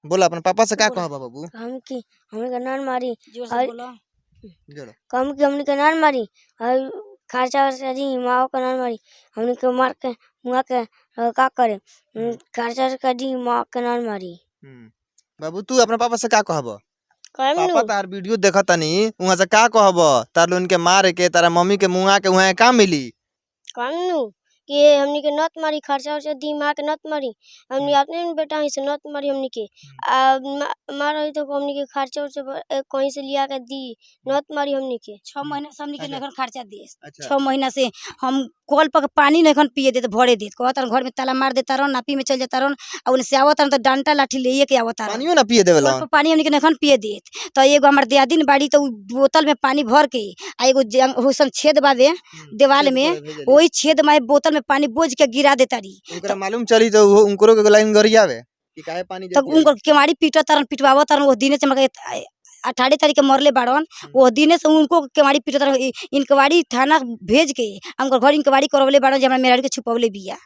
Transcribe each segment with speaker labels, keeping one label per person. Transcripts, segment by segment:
Speaker 1: बोला अपना पापा से का
Speaker 2: बोला।
Speaker 1: कहबा बाबू?
Speaker 3: हम की हमनी के नान मारी।
Speaker 2: जोर से
Speaker 3: और-
Speaker 2: बोलो।
Speaker 1: जोड़ा।
Speaker 3: कम की हमनी के नान मारी और खर्चा वर्चा दी, माओ के नान मारी। हमनी के मार के मुआ के का करे, खर्चा वर्चा दी, माओ के नान मारी।
Speaker 1: बाबू, तू अपना पापा से का कहबा?
Speaker 3: कहम
Speaker 1: पापा
Speaker 3: नु
Speaker 1: तार वीडियो देखतनी, वहां से का कहब? तार लोन के मारे के, तारा मम्मी के मुआ के वहां का मिली?
Speaker 3: कहम नु कि हमनी के नत मारी, खर्चा वर्चा दी, माँ के नत मारी। हमनी अपने नु बेटा हई से नत मारी हमनी के। आ मार रही तो हमनी के खर्चा वर्चा कहीं से लिया के दी, नत मारी हमनी के।
Speaker 2: 6 महीना से हमनी के
Speaker 1: अच्छा।
Speaker 2: नखन खर्चा दे।
Speaker 1: अच्छा।
Speaker 2: 6 महीना से हम कल पर पानी नखन पिए देत, भरे देत। कहत रहन घर में ताला मार देता रहन, नापी में चल जाता रहन, आ उन्हें से आवत रहन तो डंटा लाठी लेके के आवत रहन।
Speaker 1: पानियो ना पिए
Speaker 2: कल
Speaker 1: देवेलन?
Speaker 2: पर पानी हमनी के नखन पिए देत। तो एगो हमर दियादिन बाड़ी, तो उ बोतल में पानी भर के आ एगो होसन छेद बावे देवाल में, वही छेद में बोतल में पानी बोझ के गिरा देता रही।
Speaker 1: उनकरा मालूम चली तो उहो उनकरो के लाइन गरियावे कि काहे पानी
Speaker 2: तब
Speaker 1: देती है?
Speaker 2: उनकर केवाड़ी पीटत तारन, पिटवावत तारन। वो दिने से हमरा के 18 तारीख के मरले बाड़न, वो दिने से उनको केवाड़ी पीटत रहे। इंक्वायरी थाना भेज के उनकर घर इंक्वायरी करवले बाड़न जे हमरा मेहरारू के छुपवले बिया।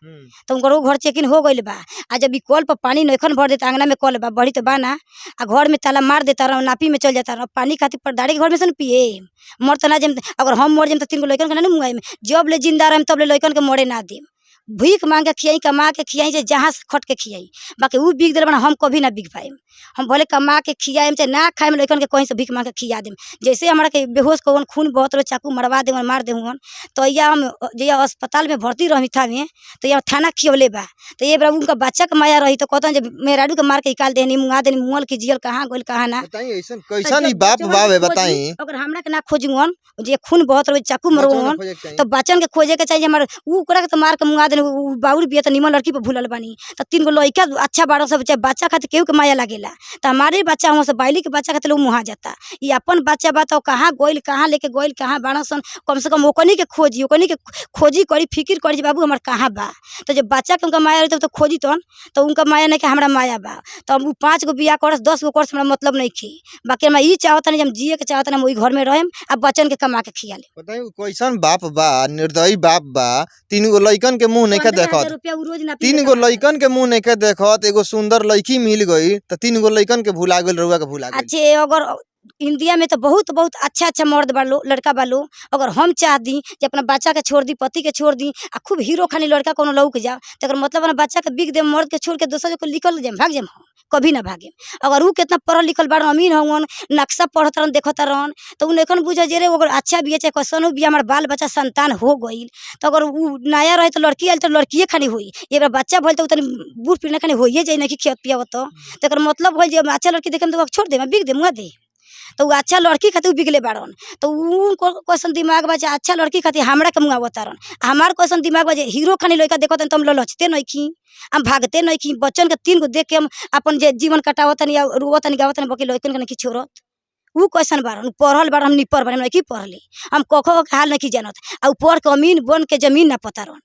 Speaker 2: तो उनकर वो घर चेकिंग हो गइल बा। आ जब ई कल पर पानी नइखन भर देता, अंगना में कल बा बड़ी तो बा ना, आ घर में ताला मार देता रह, नापी में चल जाता रह। पानी खातिर परदारे के घर में से न पिए, मर त ना जाइम। अगर हम मर जाइम तो 3 गो लइकन के ना न मुआइम। जब ले जिंदा रहम तब ले लइकन के मरे ना देम। भीख मांग के खियाई, कमा के खियाई, चाहे जहाँ से खट के खियाई, बाकी उ बिक दिल बना हम कभी ना बिक पाएम। हम भले कमा के खियाएम चाहे ना खाएम, लइकन के कहीं से भीख मांग के खिया देम। जैसे हमरा के बेहोश कवन खून बहत रहे, चाकू मरवा देवन, मार देवन, तो या हम जहिया अस्पताल में भर्ती रही था में, तो या थाना खियवले बा। तो ये बरा उनका बच्चा के माया रही तो कहतन जे मेहरारू के मार के निकाल देनी, मुआ देनी, मुअल की जियल कहाँ गोल कहाँ ना।
Speaker 1: बताई ऐसन
Speaker 2: तो
Speaker 1: कैसन
Speaker 2: जब
Speaker 1: ई बाप
Speaker 2: बचवन
Speaker 1: बावे
Speaker 2: के खोजी,
Speaker 1: बताई?
Speaker 2: अगर हमरा के ना खोजुअन जे खून बहत रहे, चाकू
Speaker 1: बचवन के
Speaker 2: मरवन,
Speaker 1: खोजे के चाही।
Speaker 2: तो बच्चन के खोजे के चाहिए। हमार उ ओकरा के तो मार के मुआ देने, उ बाउर बिया त निमन लड़की पर भूलल बानी। तो 3 गो लइका अच्छा बाड़न सब, चाहे बच्चा खातिर केहू के माया लागेला। तो हमारे बच्चा हुआ से बाइली के बच्चा खातिर लोग मुहा जाता। ई अपन बच्चा बा तो कहाँ गोइल, कहाँ लेके गोइल, कहाँ बाड़न सन, कम से कम ओकनी के खोजी, ओकनी के खोजी करी, फिकिर करी जे बाबू हमार कहाँ बा। तो जब बच्चा के उनका माया रही तब तो खोजी तन, तो उनका माया नहीं कि हमरा माया बा। तो हम उ 5 गो बियाह करस, 10 गो करस, हमरा मतलब नहीं खी। बाकी हमरा ई चाहत नहीं, हम जिए के चाहत नहीं, हम ओही घर में रहेम आ बच्चन के कमा के खिया लेम।
Speaker 1: बताई उ कैसन बाप बा, निर्दयी बाप बा, 3 गो लइकन के मुंह नइखे
Speaker 2: 15,000
Speaker 1: देखत।
Speaker 2: रुपया उ रोज ना पी
Speaker 1: 3
Speaker 2: के
Speaker 1: गो
Speaker 2: कमाता।
Speaker 1: लइकन के मुंह नइखे देखत, एगो सुंदर लड़की मिल गई तो 3 गो लइकन के भुला गेल, रउआ के भुला गेल।
Speaker 2: अच्छे अगर इंडिया में तो बहुत बहुत अच्छा अच्छा मर्द बालो, लड़का बालो। अगर हम चाह दी जे अपना बच्चा के छोड़ दी, पति के छोड़ दी, आ खूब हीरो खानी लड़का कोनो लौक जा, तो एकर मतलब अपना बच्चा के बिक दे, मर्द के छोड़ के दोसर को निकल जाम, भाग जाम, हम कभी ना भागे। अगर उ केतना पढ़ल लिखल बाड़न, अमीर हवन, नक्शा पढ़त रहन, देखत रहन, तो उ नइखन बुझे जे रे ओकर अच्छा बिया चाहे कैसनो बिया, हमार बाल बच्चा संतान हो गइल। तो अगर उ नया रहे तो लड़की आयल तो लड़किए खानी होई, ए बेरा बच्चा भइल तो उ तनी बूढ़ पीढ़ खानी होइए जाई, नहीं खियत पियावत। तो एकर मतलब भइल जे हम अच्छा लड़की देखेम तो ओकरा छोड़ देम, बिक देम, मुआ दे। तो उ अच्छा लड़की खातिर उ बिगले बाड़न। तो उ कैसन दिमाग बा जे अच्छा लड़की खातिर हमरा के मुआवत तारन। हमार कैसन दिमाग बा जे हीरो खानी लड़का देखत त हम ललचते नइखी, हम भागते नइखी। बच्चन के 3 गो देख के हम अपन जे जीवन कटावतनी या रोवतनी गावतनी, बाकी लड़कन के नइखी छोड़त। उ कैसन बाड़न, उ पढ़ल बाड़न, हम निपर बाड़न, हम नइखी पढ़ले, हम क ख के हाल नइखी जानत। आ उ पढ़ के अमीन बन के जमीन ना पतारन,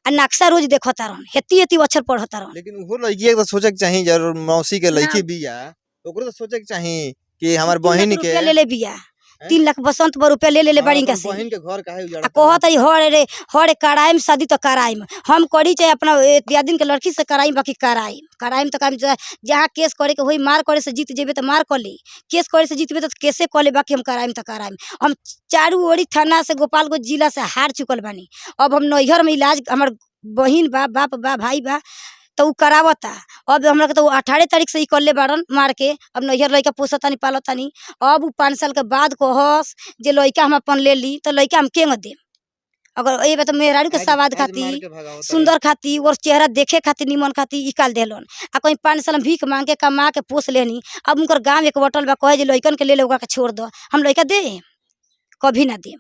Speaker 2: आ नक्शा रोज देखतारन, हेती हेती अक्षर पढ़तारन।
Speaker 1: लेकिन उहो लड़की के तो सोचे के चाही, जरूर मौसी के लड़की
Speaker 2: ना।
Speaker 1: बिया, ओकरो तो सोचे के चाही कि हमार
Speaker 2: 3 लाख
Speaker 1: बहिन के
Speaker 2: रुपया ले ले बिया,
Speaker 1: हैं?
Speaker 2: 3 लाख बसंत पर रुपया ले ले
Speaker 1: हाँ,
Speaker 2: बाड़ी इनका
Speaker 1: अपन
Speaker 2: से।
Speaker 1: बहिन के घर काहे उजाड़त
Speaker 2: आ कहत हई हर रे हर कराइम शादी तो कराइम, हम करी चाहे अपना दियादिन के लड़की से कराइम, बाकी कराइम कराइम तो कराइम। जहाँ केस करे के होई, मार करे से जीत जेबे तो मार कर ले, केस करे से जीतबे तो केसे कर ले, बाकी हम कराइम तो कराइम। हम चारू ओरी थाना से गोपालगंज जिला से हार चुकल बानी। अब हम नैहर में इलाज, हमार बहिन बा, बाप बा, भाई बा, तो उ करावता। अब हमरा के तो 18 तारीख से ई करले बाड़न मार के। अब नैहर लइका पोसतानी पालतानी। अब उ 5 साल के बाद कहस जे लइका हम अपन ले ली, तो लइका हम केंग देम? अगर ए बात मेहरारू के
Speaker 1: आज-
Speaker 2: सवाद
Speaker 1: आज मार
Speaker 2: खातिर,
Speaker 1: के भगावत रहे।
Speaker 2: सुंदर खातिर और चेहरा देखे खातिर, निमन खातिर निकाल देलन। आ कहीं 5 साल हम भीख मांग के कमा के पोस लेनी। अब उनकर गाँव एक बटल बा, कहे जे लइकन के ले ले, ओकरा के छोड़ दो। हम लइका दे कभी ना देम।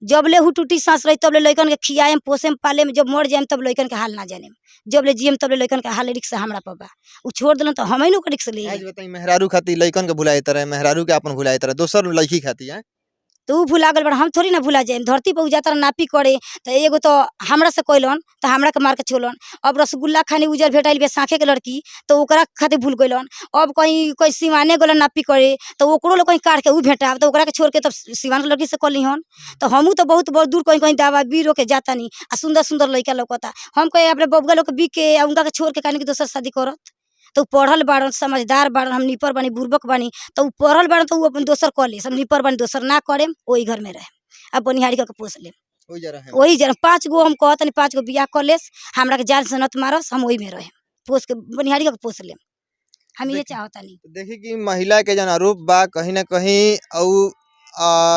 Speaker 2: जब ले हुटुटी सांस रही तब ले लइकन के खियाएम, पोसेम, पालेम। जब मर जाएम तब लइकन के हाल ना जानेम। जब ले जियम तब ले लइकन के हाल रिक्स हमरा पर बा। उ छोड़ देलन तो हमें न ओकर रिक्स ले।
Speaker 1: आज बताई मेहरारू खातिर लइकन के भुलाइत रहे, मेहरारू के अपन भुलाइत रहे, दोसर लड़की खातिर हैं?
Speaker 2: तो उ भुला गल बा, हम थोड़ी ना भुला जाएम। धरती पर उ जाता नापी करे तो एगो तो हमरा से कइलन तो हमरा के मार के छोड़लन। अब रसगुल्ला खानी उजर भेटाइल बे साखे के लड़की तो ओकरा खातिर भूल गइलन। अब कहीं कहीं सिवाने गलन नापी करे तो ओकरो लोग कहीं काट के उ भेटा तो ओकरा के छोड़ के तब सिवान के लड़की से कलिहन। तो हमहू तो बहुत बहुत दूर कहीं कहीं दावा बीरो के जातानी आ सुंदर सुंदर लड़का लौकता। हम कहीं अपने बबुआ लोग के बिक के आ उनका के छोड़ के काहे के दोसर शादी करत। तो उ पढ़ल बाड़न, समझदार बाड़न, हम निपर बानी, बुड़बक बानी, तो उ पढ़ल बाड़न तो उ अपन दोसर कऽ लेस, हम निपर बानी दोसर ना करेम, ओही घर में रहेम आ बनिहारी कऽ के पोस लेम।
Speaker 1: ओहि जरा है।
Speaker 2: वही जरा 5 गो हम कहतनी 5 गो बियाह कऽ लेस, हमरा के जान से नत मारस, हम ओही में रहेम, पोस के बनिहारी कऽ के पोस लेम, हम इहे चाहतनी।
Speaker 1: देखी कि महिला के जन आरोप बा कहीं ना कहीं औ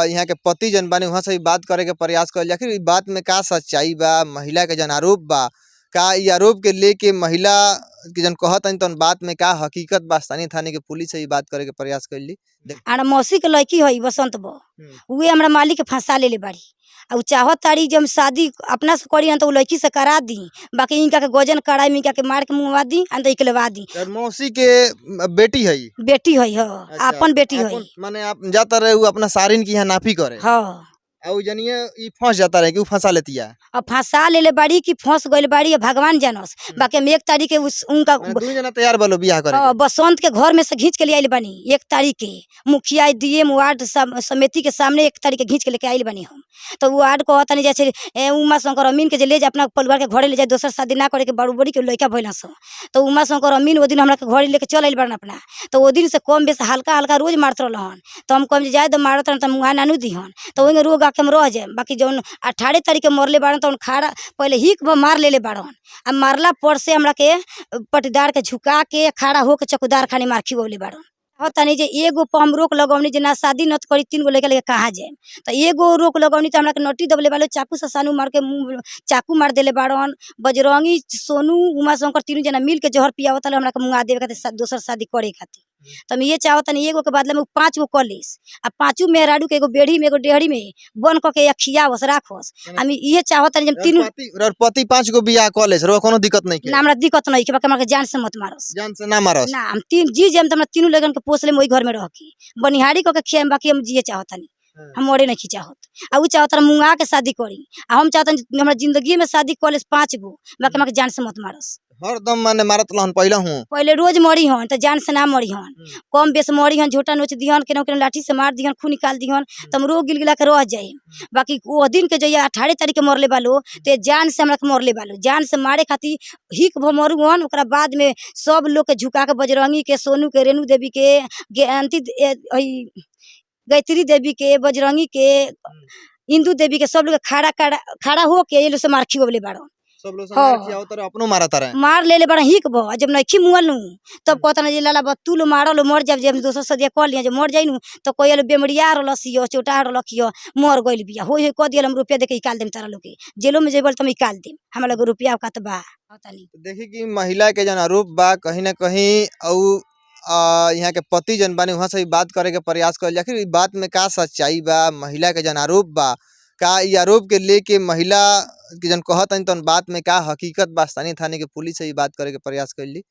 Speaker 1: यहाँ के पति जन बानी वहाँ से भी बात करे के प्रयास करल। आखिर ई बात में का सच्चाई बा, महिला के जन आरोप बा, का ई आरोप के लेके महिला के जन कहतनी तन बात में का हकीकत बा, स्थानीय थाने के पुलिस से भी बात करे के प्रयास कैली।
Speaker 2: हमरा मौसी के लड़की है बसंत बो, उहे हमरा मालिक के फंसा लेले बाड़ी आ उ चाहत तारी जे हम शादी अपना से करी तो उ लड़की से करा दी, बाकी इनका के गजन कराई इनका के मार के मुंहवा दी आ तो इकलवा दी।
Speaker 1: और मौसी के बेटी है?
Speaker 2: बेटी है, हाँ।
Speaker 1: अच्छा,
Speaker 2: अपन बेटी है।
Speaker 1: माने आप जाता रहे उ अपना सारिन की यहाँ नाफी करे।
Speaker 2: हाँ।
Speaker 1: आ उ जनिए ई फंस जाता रहे कि उ फंसा लेतिया।
Speaker 2: अब फंसा लेले बाड़ी कि फंस गइल बाड़ी भगवान जानस, बाकी हम 1 तारीख के उस उनका
Speaker 1: माने दुनू जना तैयार बलो बियाह करे के।
Speaker 2: बसंत के घर में से घींच के ले आइल बानी 1 तारीख के, मुखिया डीएम वार्ड समिति के सामने 1 तारीख के घींच के लेके आइल बानी हम। तो वो वार्ड कहतनी जैसे उमा शंकर अमीन के जे ले जा अपना परिवार के घरे ले जाए, दोसर शादी ना करे के बरोबरी के लड़का भइल सन। तो उमा शंकर अमीन ओ दिन हमरा के घरे लेके चल आइल बाड़न अपना, तो ओ दिन से कम बेस हल्का हल्का रोज मारत रहलन, तो हम कहम जे जाए तो मारत रहन त मुँहा नानू दिहन, तो ओहिमे रोग आके हम रह जाए। बाकी जौन 18 तारीख के मरले बाड़न तौन खाड़ा पहले हिक भर मार लेले बाड़न आ मारला पर से हमरा के पटीदार के झुका के खड़ा होके चौकीदार खानी मार खियौले बाड़न। तनी जे एगो पर हम रोक लगौनी जे ना शादी न करी 3 गो लड़का लेके कहाँ जाए, तो एगो रोक लगौनी तो हमरा के नोटी दबले बालो, चाकू से सानू मार के मुँह चाकू मार देले बाड़न। बजरंगी सोनू उमा शंकर तीनों जना मिल के जहर पियावत हमरा के मुँहा देवे खातिर दोसर शादी करे खातिर। तो हम ये चाहतनी एगो के बदला में 5 गो कऽ लेस आ 5 मेहरारू के एगो बेढ़ी में एगो डेहरी में बन कऽ के खियावस राखस, हम इहे चाहतनी जे तीनों।
Speaker 1: पति 5 गो बियाह कऽ लेस, रउआ कोनो दिक्कत नहीं के?
Speaker 2: ना हमरा दिक्कत नहीं के, बाकी हमरा के जान से मत मारस।
Speaker 1: जान से ना मारस?
Speaker 2: ना, हम 3 जी जाम त हमरा तीनों लगन के पोस लेम ओही घर में रह के बनिहारी कऽ के खियाम, बाकी हम जिए चाहतनी, हम मरे नहीं चाहत। आ उ चाहत मुँगा के शादी करी आ हम चाहतनी हमरा जिंदगी में शादी कऽ लेस 5 गो, बाकी हमरा के जान से मत मारस।
Speaker 1: हरदम माने मारत रहन पहले हूँ?
Speaker 2: पहले रोज मरी हन तो जान से ना मरी हन, कम बेस मरी हन, झोटा नोच दिहन, केना केना लाठी से मार दिहन, खून निकाल दिहन, त हम रोग गिल गिला के रह जाए। बाकी वो दिन के जहिया 18 तारीख के मरले बालो तो जान से हमरा के मरले बालो, जान से मारे खातिर हिक भ मरू हन। ओकरा बाद में सब लोग के झुका के बजरंगी के सोनू के रेणु देवी के गायत्री देवी के बजरंगी के इंदू देवी के सब लोग के खड़ा खड़ा खड़ा होके ये लोग से मार खियौले बाड़न।
Speaker 1: सब लोग मार खियावत रहे, अपनो मारत रहे।
Speaker 2: मार लेले बड़ा हिक भ, जब नइखी मुअल नु तब कहत जे लाला बा तू लो मारल मर जाब, जे हम दोसर सदिया कह लिया जे मर जाइ नु तो कोई बेमरिया रहलस यो चोटा रहलक यो मर गइल बिया होय होय कह दियल, हम रुपया देके निकाल देम तारा लोग के, जेलो में जेबल त हम निकाल देम, हमरा लगे रुपया औकात बा। तनी
Speaker 1: देखी कि महिला के जन आरोप बा कहीं ना कहीं औ यहाँ के पति जन बानी वहाँ से भी बात करे के प्रयास करल। आखिर ई बात में का सच्चाई बा, महिला के जन आरोप बा, का ई आरोप के लेके महिला के जन कहतनी तन बात में का हकीकत बा, स्थानीय थाने के पुलिस से भी बात करे के प्रयास कैली।